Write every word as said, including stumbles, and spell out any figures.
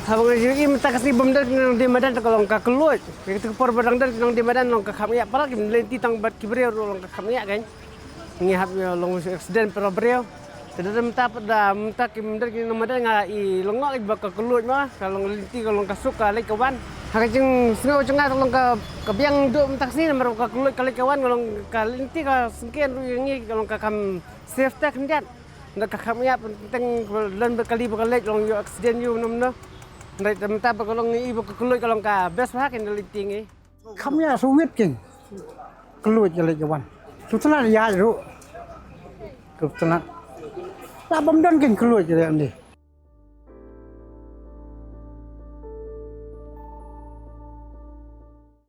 Haba nga ju i mynta ka sngi bym don ki nongdie madan ka long ka kylluid. Ïa kata ka por ba dang don ki nongdie madan long ka kham ïa, para ki lynti tang bad ki briew ruh long ka kham ïa kan. Ngi hap ïa long accident para briew. Te da mynta pat da mynta ki bym don ki nong madan nga i long ngi ba ka kylluid ma ka long lynti ka long ka suk ka leit ka wan. Ha ka jingsngew jong nga ka long ka, ka biang duh mynta ka sngi namar ka kylluid ka leit ka wan ka long ka lynti ka sngkien ruh ïa ngi ka long ka kham safe te khyndiat. Nda ka kham ïa pynteng lon ba kali ba ka leit long ïoh accident ïoh nom no. Nda mynta ba ka long i ba ka kylluid ka long ka best ba ha kin da leit ting i. Kham ïa suwit kin. Kylluid ka leit ka wan. Sutna ïa ruh. Sutna. La bym don kin kylluid ka leit ni.